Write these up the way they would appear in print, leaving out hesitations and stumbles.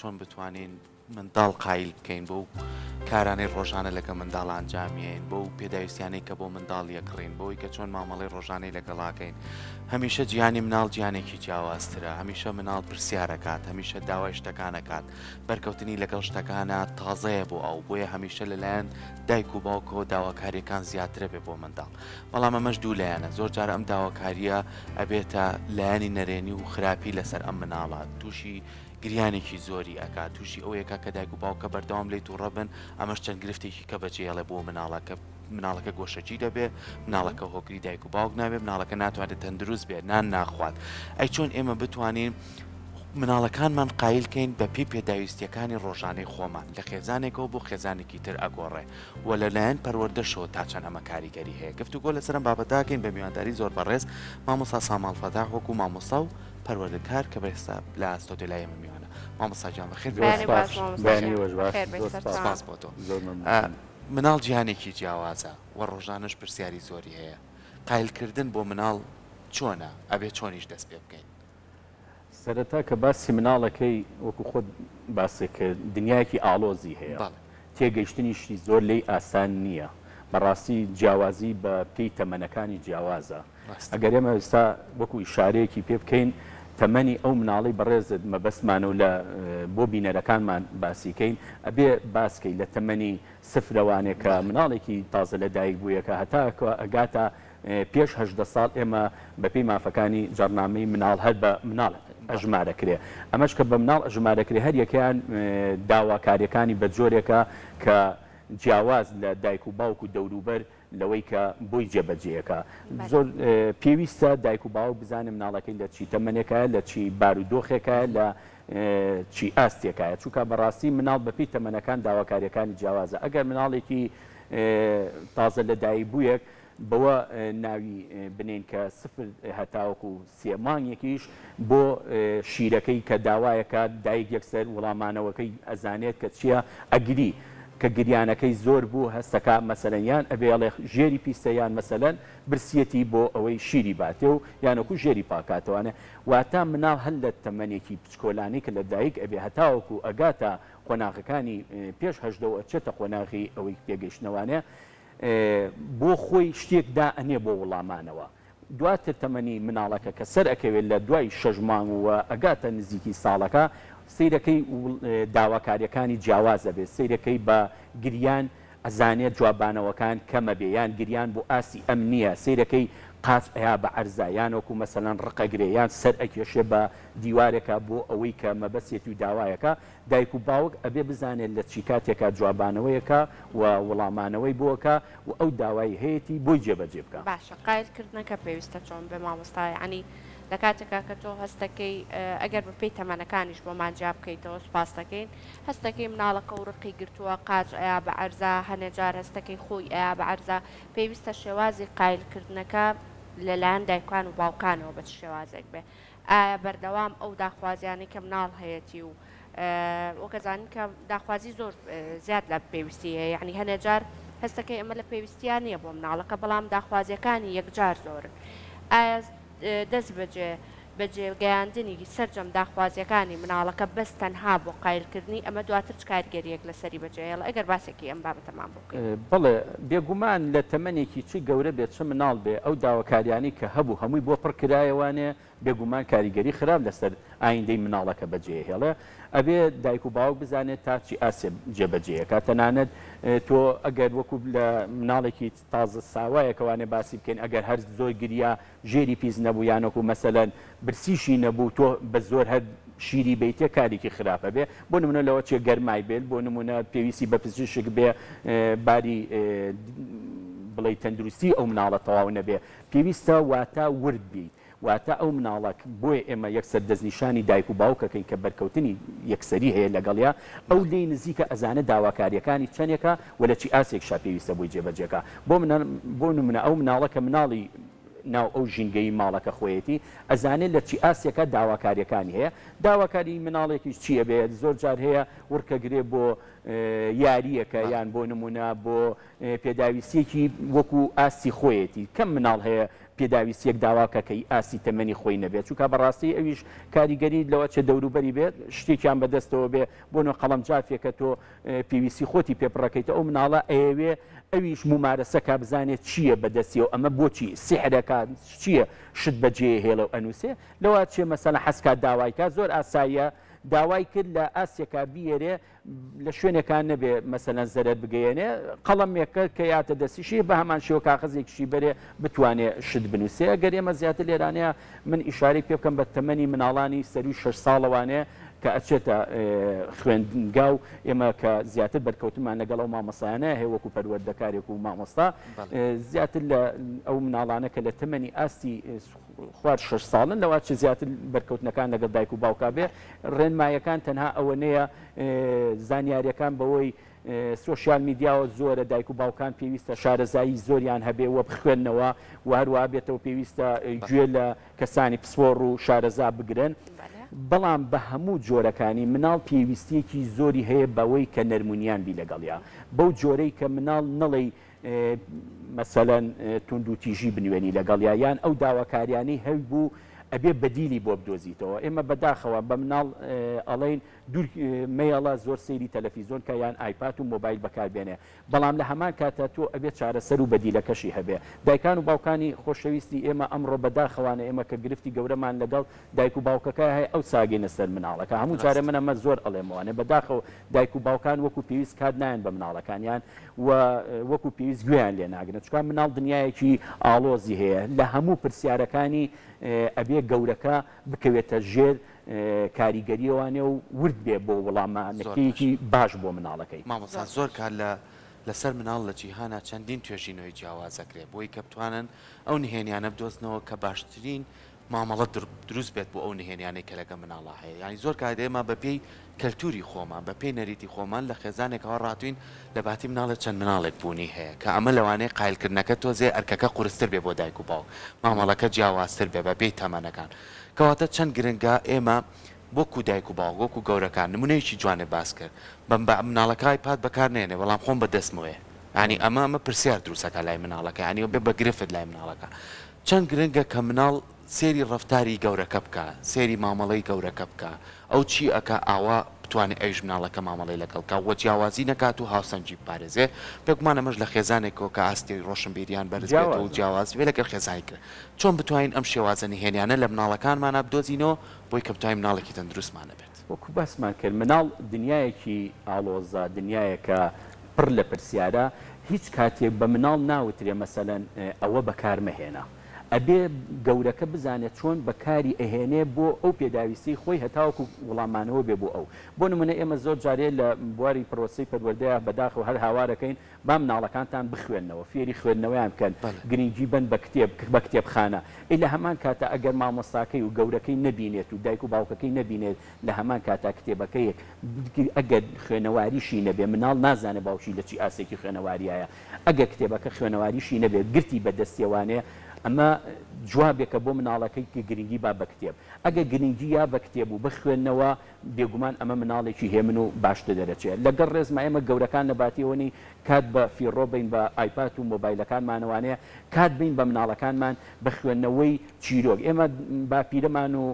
چۆن بتوانین منداڵ قایل بکەین بەو کارانەی ڕۆژانە لەگە منداڵ ئەنجامیەین، بەو پێداویستیانەی کە بۆ منداڵ یەکڕین، بەوەی کە چۆن مامەڵەی ڕۆژانەی لەگەڵاکەین. هەمیشە جیهانی مناڵ جیهانێکی جیاوازترە، هەمیشە مناڵ پرسیارەکات، هەمیشە داوای شتەکانەکات، بەرکەوتنی لەگەڵ شتەکانە تازەیە بۆ ئەو، بۆیە هەمیشە لەلایەن دایک و باوکەوە داواکاریەکان زیاترە بێ بۆ منداڵ. بەڵام ئەمەش دوو لایەنە، زۆر جار ئەم داواکاریە ئەبێتە لایەنی نەرێنی و خراپی لەسەر ئەم مناڵە، تووشی گریانێکی زۆری ئەکات، تووشی ئەوەی ئەکات کە دایک و باوکە بەردەوام لێی تووڕە بن، ئەمەش چەند گرفتێکی کە بەجێهێڵێ بۆ مناڵە کە مناڵەکە گۆشەگیر دەبێ، مناڵەکە هۆگری دایک و باوک نابێ، مناڵەکە ناتوانێت تەندروست بێ، نان ناخوات. ئەی چۆن ئێمە بتوانین مناڵەکانمان قایل کەین بە پێی پێداویستیەکانی ڕۆژانەی خۆمان لە خێزانێکەوە بۆ خێزانێکی تر ئەگۆڕێ و لە لایەن پەروەردەشەوە تا چەند ئەمە کاریگەری هەیە؟ گفتوگۆ لەسەر ئەم بابەتە ئەکەین بە میوانداری زۆر بەڕێز مامۆستا ساماڵ فەتاح وەکو مامۆستا و پەروەردەکار کە بەێستا لە ستۆدیۆ لای ئێمە میوانە. مامۆستا گیان بەخێر بێی. زۆر بەیانی سپاس باش مامۆستا بەیانی گیان ئێوەش باش بەخێر بێی زۆر سپاس سەرچاوان. سپاس بۆ تۆ. زۆر مەمنونم. مناڵ جیهانێکی جیاوازە و ڕۆژانەش پرسیاری زۆری هەیە. قایلکردن بۆ مناڵ چۆنە؟ ئەبێ چۆنیش دەست پێ بکەین؟ سەرەتا کە باسی مناڵەکەی وەکو خۆت باست کرد دنیایەکی ئاڵۆزی هەیە بەڵێ. تێگەیشتنیشی زۆر لێی ئاسان نییە بەڕاستی جیاوازی بە پێی تەمەنەکانی جیاوازە ڕاستە. ئەگەر ئێمە ئێستا وەکو ئیشارەیەکی پێ بکەین تەمەنی ئەو مناڵەی بەڕێزت مەبەستمانە و لە بۆ بینەرەکانمان باسی کەین ئەبێ باس کەی لە تەمەنی سفرەوانێ کە بەڵێ. مناڵێکی تازە لە دایک بوویەکە هەتا ئەگاتە پێش 18 ساڵ ئێمە بەپێی مافەکانی جاڕنامەی مناڵ هەر بە مناڵ ئەژمارەکرێ ئەمەش کە بە مناڵ ئەژمارەکرێ هەر یەکەیان داواکاریەکانی بە جۆرێکە کە جیاواز لە دایک و باوک و دەوروبەر لەوەی کە بۆی جێبەجێیەکە زۆر پێویستە دایک و باوک بزانێ مناڵەکەی لە چی تەمەنێکایە لە چی بارودۆخێکایە لە چی ئاستێکایە چونکە بەڕاستی مناڵ بەپێی تەمەنەکان داواکاریەکانی جیاوازە ئەگەر مناڵێکی تازە لەدایکبوویەک بەوە ناوی بنێین کە سفر هەتاوەکو سێ مانگێکیش بۆ شیرەکەی کە داوایەکات دایک یەکسەر وڵامانەوەکەی ئەزانێت کە چیە ئەگری کە گریانەکەی زۆر بوو هەستەکا مەسەلەن یان ئەبێ ئەڵێ ژێری پیسە یان مەسەلەن برسیەتی بۆ ئەوەی شیری باتێ و یانەکو ژێری پاکاتەوانێ واتا مناڵ هەر لە تەمەنێکی بچکۆلانەی کە لە دایک ئەبێ هەتاوەکو ئەگاتە قۆناغەکانی پێش 18 و ئەچێتە قۆناغی ئەوەی پێگەیشتنەوانێ بۆ خۆی شتێک دا ئەنێ بۆ وڵامانەوە دواتر تەمەنی مناڵەکە کە سەر ئەکەوێت لە دوای شەش مانگ و ئەگاتە نزیکی ساڵەکە سەیرەکەی داواکاریەکانی جیاواز ئەبێت سەیرەکەی بە گریان ئەزانێت جوابانەوەکان کەمەبێ یان گریان بۆ ئاستی ئەم نییە سەیرەکەی قاچ ئەیا بە عەرزا یان وەکو مەسەلەن ڕق ئەگرێ یان سەر ئەکێشێ بە دیوارێکا بۆ ئەوەی کە مەبەستێتی و داوایەکە دایک و باوک ئەبێ بزانێت لە چی کاتێکا جوابانەوەیەکە و وڵامانەوەی بۆ ئەکا و ئەو داوای هەیەتی بۆی جێبەجێ بکا. باشە قایل کردنەکە پێویستە چۆن بێ مامۆستا یەعنی لە کاتێکا کە تۆ هەستەکەی ئەگەر بە پێی تەمەنەکانیش بۆمان جیا بکەیتەوە سوپاست دەکەین هەستەکەی مناڵەکە و ڕقی گرتووە قاچ ئەیا بە عەرزا هەنێ جار هەستەکەی خۆی ئەیا بە عەرزا پێویستە شێوازی قایل کردنەکە لە لایەن دایکان و باوکانەوە بە چ شێوازێک بێ ئایا بەردەوام ئەو داخوازیانەی کە مناڵ هەیەتی و وەک ئەزانین کە داخوازی زۆر زیاد لە پێویستی هەیە یعنی هەنێ جار هەستەکەی ئەمە لە پێویستیا نییە بۆ مناڵەکە بەڵام داخوازیەکانی یەکجار زۆرن ئایا دەست بەجێ بەجێ گەیاندنی سەرجەم داخوازیەکانی مناڵەکە بەس تەنها بۆ قایلکردنی ئەمە دواتر چ کاریگەریەک لەسەری بەجێهێڵێ ئەگەر باسێکی ئەم بابەتەمان بۆ بکەی. بەڵێ بێگومان لە تەمەنێکی چ گەورە بێت چ مناڵ بێ ئەو داواکاریانەی کە هەبوو هەمووی بۆ پڕ کرایەوانێ بێگومان کاریگەری خراپ لەسەر ئایندەی مناڵەکە بەجێهێڵێ ئەبێ دایک و باوک بزانێت تا چی ئاستێ جێبەجێیەکا تەنانەت تۆ ئەگەر وەکو لە مناڵێکی تازە ساوایەکەوانێ باسی بکەین ئەگەر هەر زۆر گریا ژێری پیس نەبوو یان وەکو مەسەلەن برسیشی نەبوو تۆ بە زۆر هەر شیری بەیتێ کارێکی خراپە بێ بۆ نمونە لەوە چێ گەرمای بێت بۆ نمونە پێویستی بە پزیشک بێ باری بڵێ تەندروستی ئەو مناڵە تەواو نەبێ پێویستە واتا ورد بیت واتە ئەو مناڵە بۆیە ئێمە یەکسەر دەستنیشانی دایک و باوک ئەکەین کە بەرکەوتنی یەکسەری هەیە لەگەڵیا، ئەو لێی نزیکە ئەزانێ داواکارییەکانی چەنێکە و لە چی ئاستێکیشا پێویستە بۆی جێبەجێکا. بۆ بۆ نمونە ئەو مناڵە کە مناڵی ناو ئەو ژینگەی ماڵەکە خۆیەتی ئەزانێ لە چی ئاستێکا داواکارییەکانی هەیە. داواکاریی مناڵێکیش چی ئەبێت؟ زۆر جار هەیە وڕکەگرێ بۆ یارییەکە یان بۆ نمونە بۆ پێداویستییەکی وەکو ئاستی خۆیەتی. کەم مناڵ هەیە. پێداویستیەک داوا بکا کە ئی ئاستی تەمەنی خۆی نەبێت چونکا بەڕاستی ئەویش کاریگەری لەوە چێ دەوروبەری بێت شتێکیان بەدەستەوە بێ بۆ نۆ قەڵەم جافێکە تۆ پێویستی خۆتی پێ پڕەکەیتە ئەو مناڵە ئەیەوێ ئەویش مومارەسە کا بزانێ چییە بەدەستیەوە ئەمە بۆچی سیحرەکە چییە شت بەجێ هێڵە و ئەنووسێ لەوە چێ مەسەلەن حەزکات داوای کا زۆر ئاساییە داوای کرد لە ئاستێکا بیەرێ لە شوێنێکا نەبێ مەسەلەن زەرەر بگەیەنێ قەڵەمێکە کە یاتە دەستیشی بە هەمان شێوە کاخەزێکیشی بەرێ بتوانێ شت بنووسێ ئەگەر ئێمە زیاتر لێرانەیە من ئیشارەی پێ بکەم بە تەمەنی مناڵانی سەروی شەش ساڵەوانێ کە ئەچێتە خوێندنگا و ئێمە کە زیاتر بەرکەوتمان لەگەڵ ئەو مامۆستایانە هەیە وەکو پەروەردەکارێک و مامۆستا زیاتر لە ئەو مناڵانە کە لە تەمەنی ئاستی خوار شەش ساڵن لەوە چ زیاتر بەرکەوتنەکان لەگەڵ دایک و باوکا بێ ڕێنمایەکان تەنها ئەوەنەیە زانیاریەکان بەوەی سۆشیال میدیاوە زۆرە دایک و باوکان پێویستە شارەزایی زۆریان هەبێ وە بخوێندنەوە و هەروە بێتەوە پێویستە گوێ لە کەسانی پسپۆڕ و شارەزا بگرن بەڵام بە هەموو جۆرەکانی مناڵ پێویستیەکی زۆری هەیە بەوەی کە نەرمونیان بی لەگەڵیا بەو جۆرەی کە مناڵ نەڵێی مەسەلەن توندوتیژی بنوێنی لەگەڵیا یان ئەو داواکاریانەی هەیبوو ئەبێ بەدیلی بۆ بدۆزیتەوە ئێمە بەداخەوە بە مناڵ ئەڵێین دوور مەیەڵە زۆر سەیری تەلەفیزۆن کە یان ئایپات و مۆبایل بەکاربێنێ بەڵام لە هەمان کاتە تۆ ئەبێ چارەسەر و بەدیلەکەشی هەبێ دایکان و باوکانی خۆشەویستی ئێمە ئەمڕۆ بەداخەوانە ئێمە کە گرفتی گەورەمان لەگەڵ دایک و باوکەکە هەیە ئەو ساگەینە سەر مناڵەکە هەموو جارێ من ئەمە زۆر ئەڵێمەوانێ بەداخەوە دایک و باوکان وەکو پێویست کات نایەن بە مناڵەکانیان و وەکو پێویست گوێیان لێ ناگرن چونکە مناڵ دنیایەکی ئاڵۆزی هەیە لە هەموو پرسیارەکانی ئەبێ گەورەکە بکەوێتە ژێر کاریگەریەوانێ و ورد بێ بۆ وڵامانەکەیەکی باش بۆ مناڵەکەی. مامۆستا زۆر کات لە لەسەر مناڵ لە جیهانا چەندین توێژینەوەی جیاواز ئەکرێ بۆی کە بتوانن ئەو نهێنیانە بدۆزنەوە کە باشترین مامەڵە دروست بێت بۆ ئەو نهێنیانەی کە لەگە مناڵا هەیە یانی زۆر کات ئێمە بە پێی کەلتوری خۆمان بە پێی نەریتی خۆمان لە خێزانێکەوە ڕاتوین لە باتی مناڵێک چەند مناڵێک بوونی هەیە کە ئەمە لەوانەیە قایلکردنەکە تۆزێ ئەرکەکە قورستر بێ بۆ دایک و باوک مامەڵەکە جیاوازتر بێ بە پێی تەمەنەکان کەواتە چەند گرنگە ئێمە وەکو دایک و باوک وەکو گەورەکان نمونەیەکی جوانت باس کرد بە مناڵەکە ئایپاد بەکار نێنێ بەڵام خۆم بە دەستمەوەیە یانی ئەمە ئەمە پرسیار دروستەکە لای مناڵەکە یانی بێ بە گرفت لای مناڵەکە چەند گرنگە کە مناڵ سێری ڕەفتاری گەورەکە بکا سێری مامەڵەی گەورەکە بکا ئەو چی ئەکا ئاوا بتوانێ ئەویش مناڵەکە مامەڵەی لەگەڵ کا وە جیاوازی نەکات و هاوسەنگی بپارێزێ بێگومان ئەمەش لە خێزانێکەوە کە ئاستی ڕۆشنبیریان بەرز بێت و جیاوازە. جیاواز بێ لەگەڵ خێزانی تر چۆن بتوانین ئەم شێوازە نهێنیانە لە مناڵەکانمانا بدۆزینەوە بۆی کە بتوانین مناڵێکی تەندروستمان هەبێت. وەکو باسمان کرد مناڵ دنیایەکی ئاڵۆزە، دنیایەکە پڕ لە پرسیارە، هیچ کاتێک بە مناڵ ناوترێ مەسەلەن ئەوە بەکار مەهێنە، ئەبێ گەورەکە بزانێ چۆن بەکاری ئەهێنێ بۆ ئەو پێداویستیەی خۆی هەتاوەکو وڵاممانەوە بێ بۆ ئەو. بۆ نمونە ئێمە زۆر جارێ لە بواری پرۆسەی پەروەردەیا بەداخەوە هەر هاوارەکەین با مناڵەکانتان بخوێننەوە، فێری خوێندنەوەیان بکەن، گرنگی بەن بە کتێب، بە کتێبخانە. ئەی لە هەمان کاتا ئەگەر مامۆستاکەی و گەورەکەی نەبینێت و دایک و باوکەکەی نەبینێت لە هەمان کاتا کتێبەکەی ئەگەر خوێنەواریشی نەبێ مناڵ نازانێ باوکی لە چی ئاستێکی خوێنەواریایە ئەگەر کتێبەکە خوێنەواریشی نەبێت گرتی بە دەستیەوانێ ئەمە جوابێکە بۆ مناڵەکەی کە گرنگی با بە کتێب ئەگەر گرنگی یا بە کتێب و بخوێندنەوە بێگومان ئەمە مناڵێکی هێمن و باشتر دەرەچێ لەگەڵ ڕێزما ئێمە گەورەکان لە باتی ئەوە نین کات بە فیڕۆ بەین بە ئایپات و مۆبایلەکانمانەوانەیە کات بەین بە مناڵەکانمان بە خوێندنەوەی چیرۆک ئێمە باپیرەمان و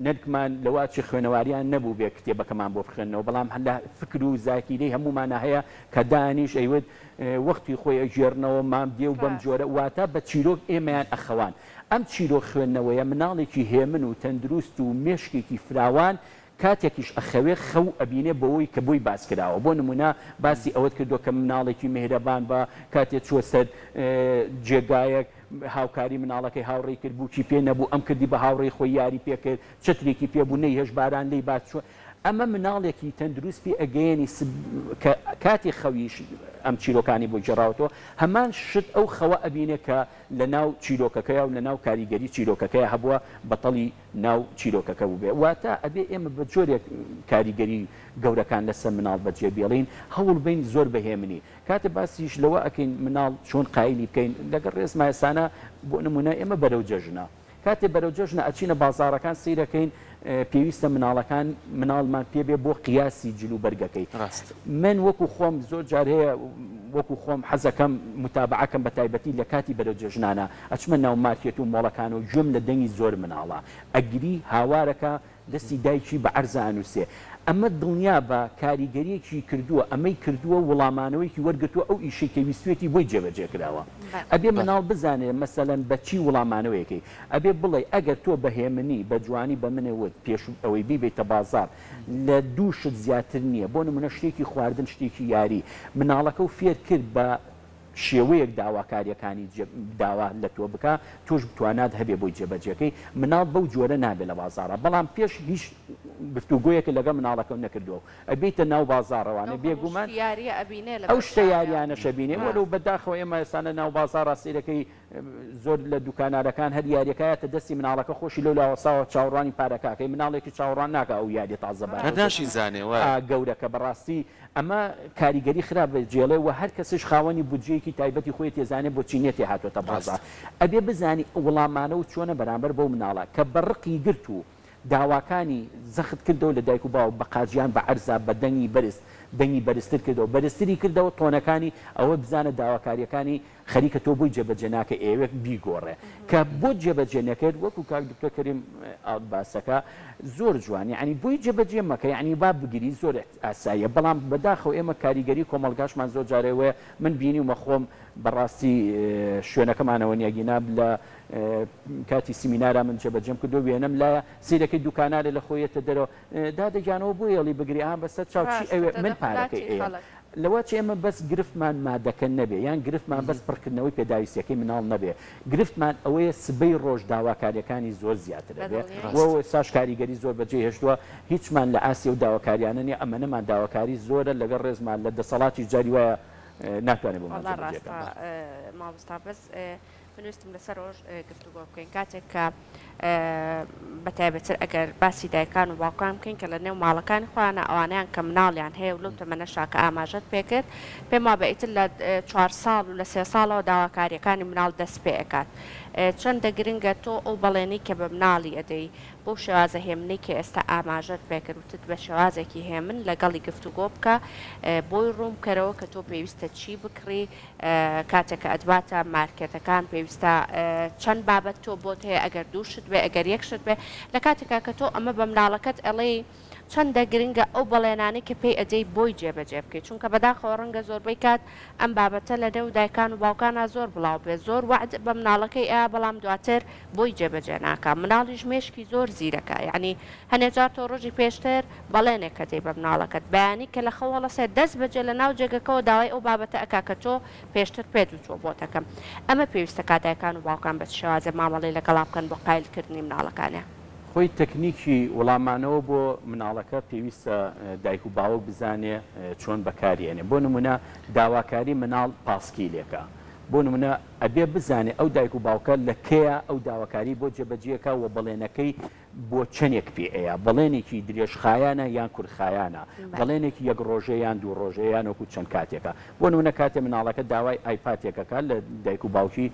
نەنکمان لەوە ئەچێ خوێنەواریان نەبووبێ کتێبەکەمان بۆ بخوێننەوە بەڵام لە فکر و زاکیرەی هەموومانا هەیە کە دانیش ئەیوت وەختی خۆی ئەگێڕنەوە مام دێ و بەم جۆرە واتە بە چیرۆک ئێمەیان ئەخەوان ئەم چیرۆک خوێندنەوەیە مناڵێکی هێمن و تەندروست و مێشکێکی فراوان کاتێکیش ئەخەوێ خەو ئەبینێ بەوەی کە بۆی باس کراوە بۆ نمونە باسی ئەوەت کردوە کە مناڵێکی میهرەبان بە کاتێ چوە سەر جێگایەک هاوکاری مناڵەکەی هاوڕێی کرد بوکی پێ نەبوو ئەم کردی بە هاوڕێی خۆی یاری پێ کرد چەترێکی پێ بوو نەیهێشت باران لێی بات چوە ئەمە مناڵێکی تەندروست پێ ئەگەیەنی سب کە کاتی خەویش ئەم چیرۆکانی بۆ گێڕاوەتەوە هەمان شت ئەو خەوە ئەبینێ کە لە ناو چیرۆکەکەیا و لە ناو کاریگەری چیرۆکەکەیا هەبووە بەتەڵی ناو چیرۆکەکە بووبێ واتە ئەبێ ئێمە بە جۆرێک کاریگەری گەورەکان لەسەر مناڵ بەجێ بێڵین هەوڵ بەین زۆر بە هێمنی کاتێ باسیش لەوە ئەکەین مناڵ چۆن قایلی بکەین لەگەڵ ڕێزما ئێستانە بۆ نمونە ئێمە بەرەو جەژنە کاتێ بەرەو جەژنە ئەچینە بازاڕەکان سەیرەکەین پێویستە مناڵەکان مناڵمان پێ بێ بۆ قیاسی جل و بەرگەکەی ڕاست. من وەکو خۆم زۆر جار هەیە. وەکو خۆم حەزەکەم متابەعەکەم بە تایبەتی لە کاتی بەرەو جەژنانە ئەچمە ناو مارکێت و مۆڵەکان و گوێم لە دەنگی زۆر مناڵە ئەگری هاوارەکە دەستی دایکی بە عەرزا ئەنوسێ ئەمە دڵنیابە کاریگەریەکی کردووە ئەمەی کردووە وڵامانەوەیەکی وەرگرتووە ئەو ئیشەی کە ویستوێتی بۆی جێبەجێ کراوە ئەبێ مناڵ بزانێ مەسەلەن بە چی وڵامانەوەیەکەی ئەبێ بڵێی ئەگەر تۆ بە هێمنی بە جوانی بە منێ وت پێش ئەوەی بیبەیتە بازاڕ لە دوو شت زیاتر نییە بۆ نمونە شتێکی خواردن شتێکی یاری مناڵەکەو فێر کرد بە شێوەیەک داواکاریەکانی داوا لە تۆ بکا تۆش توانات هەبێ بۆی جێبەجێکەی مناڵ بەو جۆرە نابێ لە بازاڕا بەڵام پێش هیچ گفتوگۆیەکت لەگەڵ مناڵەکەو نەکردووە و ئەبێیتە ناو بازاڕەوانێ ئەو هەموو بێگومان شتی یاریە ئەبینێ ئەو لەبەر شتە چاویا. یاریانەش ئەبینێ وەلو ڕاستە. بەداخەوە ئێمە ئێستا لە ناو بازاڕا سەیرەکەی زۆر لە دوکانارەکان هەر یاریەکە یاتە دەستی مناڵەکە خۆشی لەو لاوە ساوە چاوەڕوانی پارەکە ئەکەی مناڵێکی چاوەڕوان ناکا ئەو یاریە تازە هەر باتەوە دەستی ناشیزانێ وایە. ئا گەورەکە بەڕاستی ئەمە کاریگەری خراپ بەجێڵێ و هەر کەسیش خاوەنی بودجەیەکی تایبەتی خۆیەتی ئەزانێ بۆ چی نێتێ هاتۆتە بازاڕ ڕاستە. ئەبێ بزانی وڵامانەوە چۆنە بەرامبەر بەو مناڵە کە بە ڕقی گرت و داواکانی زەخت کردەوە لە دایک و باوک بە قاجیان بە عەرزا بە دەنگی بەرز دەنگی بەرزتر کردەوە بەرزتری کردەوە تۆنەکانی ئەوە بزانە داواکاریەکانی خەریکە تۆ بۆی جێبەجێ ناکەی ئەیەوێت بیگۆڕێ کە بۆت جێبەجێ نەکرد وەکو کاک دکتۆر کەریم باسەکە زۆر جوان یعنی بۆی جێبەجێ مەکە یعنی با بگری زۆر ئاساییە بەڵام بەداخەوە ئێمە کاریگەری کۆمەڵگاشمان زۆر جارێ وەیە من بینیومە خۆم بەڕاستی شوێنەکەمانەوە نییە گینا لە کاتی سیمینارا من جێبەجێم کردو وێنەم لایە سیرەکەی دوکانارێ لە خۆیەتە دەرەوە دادە گیانەوە بۆ یەڵی بگری ئا بەسەر چاو چی ڕاستە ئەوێ من تەدەخولاتی پارەکەی ئەیەم خەڵک. لەوە چێ ئێمە بەس گرفتمان مادەکە نەبێ یان گرفتمان بەس پڕکردنەوەی پێداویستیەکەی مناڵ نەبێ گرفتمان ئەوەیە سبەی ڕۆژ داواکاریەکانی زۆر زیاتر ئەبێ بەدڵنیایی. و ئێستاش کاریگەری زۆر بەجێ هێشتووە هیچمان لە ئاستی ئەو داواکاریانە نیە ئەمەنەمان داواکاری زۆرە لەگەڵ ڕێزمان لە دەسەڵاتیش جاری وایە ناتوانێ بۆمان وەڵا جێبەجێ ڕاستە کات. مامۆستا بەس من ویستم لەسەر ئەوەش گفتوگۆ بکەین کاتێک کە بە تایبەتتر ئەگەر باسی دایکان و باوکان بکەین کە لە نێو ماڵەکانی خۆیانە ئەوانەیان کە مناڵیان هەیە و لەو تەمەنەشا کە ئاماژەت پێکرد پێم وابێ ئیتر لە چوار ساڵ و لە سێ ساڵەوە داواکارییەکانی مناڵ دەست پێ ئەکات چەندە گرنگە تۆ ئەو بەڵێنەی کە بە مناڵی ئەدەی بەو شێوازە هێمنەی کە ئێستا ئاماژەت پێکرد وتت بە شێوازێکی هێمن لەگەڵی گفتوگۆ بکە بۆی ڕوون بکەرەوە کە تۆ پێویستە چی بکڕی کاتێک کە ئەتباتە مارکێتەکان پێویستە چەند بابەت تۆ بۆت هەیە ئەگەر دوو شت بێ ئەگەر یەک شت بێ لە کاتێکا کە تۆ ئەمە بە مناڵەکەت ئەڵێی چەندە گرنگە ئەو بەڵێنانەی کە پێی ئەدەی بۆی جێبەجێ بکەی چونکە بەداخەوە ڕەنگە زۆربەی کات ئەم بابەتە لە نێو دایکان و باوکانا زۆر بڵاو بێ زۆر وەعد بە مناڵەکەی ئەیا بەڵام دواتر بۆی جێبەجێ ناکا مناڵیش مێشکی زۆر زیرەکە یەعنی هەنێ جار تۆ ڕۆژی پێشتر بەڵێنێک ئەدەی بە مناڵەکەت بەیانی کە لە خەو هەڵەسێ دەست بەجێ لە ناو جێگەکەوە داوای ئەو بابەتە ئەکا کە تۆ پێشتر پێت وتووە بۆت ئەکەم ئەمە پێویستە کا دایکان و باوکان بە چ شێوازێ مامەڵەی لەگەڵا بکەن بۆ قایل کردنی مناڵەکانیان. خۆی تەکنیکی وڵامانەوە بۆ مناڵەکە پێویستە دایک و باوک بزانێ چۆن بەکاری ئەنێ بۆ نمونە داواکاری مناڵ پاسکیلێکە بۆ نمونە ئەبێ بزانێ ئەو دایک و باوکە لە کەیا ئەو داواکاری بۆ جێبەجێکا و بەڵێنەکەی بۆ چەنێک پێ ئەیا؟ بەڵێنێکی درێژخایانە یان کورتخایانە؟ بەڵێنێکی یەک ڕۆژە یان دوو ڕۆژە یان وەکو چەند کاتێکە؟ بۆ نمونە کاتێ مناڵەکە داوای ئایپاتێک ئەکات لە دایک و باوکی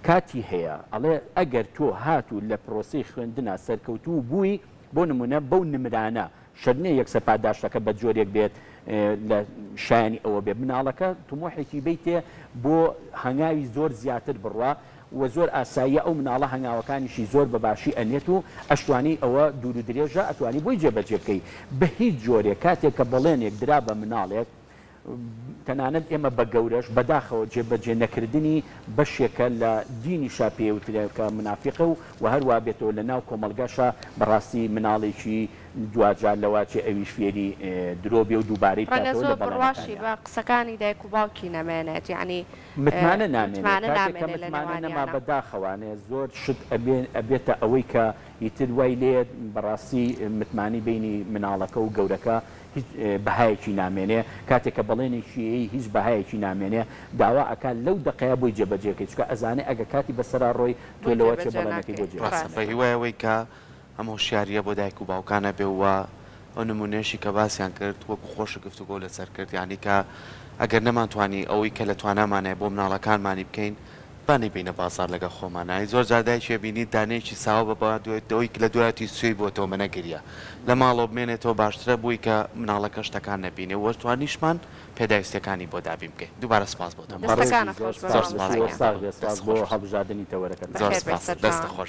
کاتی هەیە ئەڵێ ئەگەر تۆ هاتوو لە پرۆسەی خوێندنا سەرکەوتوو بووی بۆ نمونە بەو نمرانە شەرت نیە یەکسەر پاداشتەکە بە جۆرێک بێت لە شایانی ئەوە بێت مناڵەکە تموحێکی بیتێ بۆ هەنگاوی زۆر زیاتر بڕوا وە زۆر ئاساییە ئەو مناڵە هەنگاوەکانیشی زۆر بە باشی ئەنێت و ئەشتوانی ئەوە دوور و درێژە ئەتوانی بۆی جێبەجێ بکەی بە هیچ جۆرێک کاتێک کە بەڵێنێک درا بە مناڵێک تەنانەت ئێمە بە گەورەش بەداخەوە جێبەجێ نەکردنی بەشێکە لە دینیشا پێی وترێ کە منافیقە و وە هەر وا بێتەوە لە ناو کۆمەڵگاشا بەڕاستی مناڵێکی دواجار لەواچێ ئەویش فێری درۆ بێ و دووبارەی ڕەنگە بکاتەوە زۆر لە بڕواشی بەڵێنەکانیا. بە قسەکانی دایک و باوکی نەمێنێت یەعنی متمانە نامێنێ متمانە کاتێک کە نامێنێ لە متمانە نەما نێوانیانا. بەداخەوانێ زۆر شت ئەبێ ئەبێتە ئەوەی کە ئیتر وای لێیەت بەڕاستی متمانەی بەینی مناڵەکە و گەورەکە هیچ بەهایەکی نامێنێ کاتێک کە بەڵێنێکی ئەی هیچ بەهایەکی نامێنێ داوا ئەکا لەو دەقەیا بۆی جێبەجێ کەی چونکە ئەزانێ ئەگەر کاتی بەسەرا ڕۆی تۆ بۆی لەوە چێ جێبەجێ بەڵێنەکەی ناکەی بۆ جێبەجێ ڕاستە ڕاستە. بە هیوای ئەوەی کە ئەم هۆشیارییە بۆ دایک و باوکان هەبێ و ئەو نموونەیەشی کە باسیان کرد وەکو خۆشت گفتوگۆ لەسەر کرد یانی کە ئەگەر نەمانتوانی ئەوەی کە لە توانامانایە بۆ مناڵەکانمانی بکەین. با نەیبەینە بازاڕ لەگەڵ خۆمانا زۆر جار دایکی ئەبینیت دانەیەکی ساوە بە با دوای لە دوایەتی سوێی بۆتەوە مە نەگریە لە ماڵەوە بمێنێتەوە باشترە بۆی کە مناڵەکە شتەکان نەبینێ وە توانیشمان پێداویستیەکانی بۆ دابین بکەین دووبارە سپاس بۆ تۆ دەستەکانت زۆر خۆش بێ زۆر سپاس سپاس دەست بۆ خۆش تۆ ساغ بێ دەست سپاس بۆ خۆش هەڵبژاردنی تەوەرەکەتان زۆر بەخێر بێی سپاس دەستت سەرچاوان. خۆش.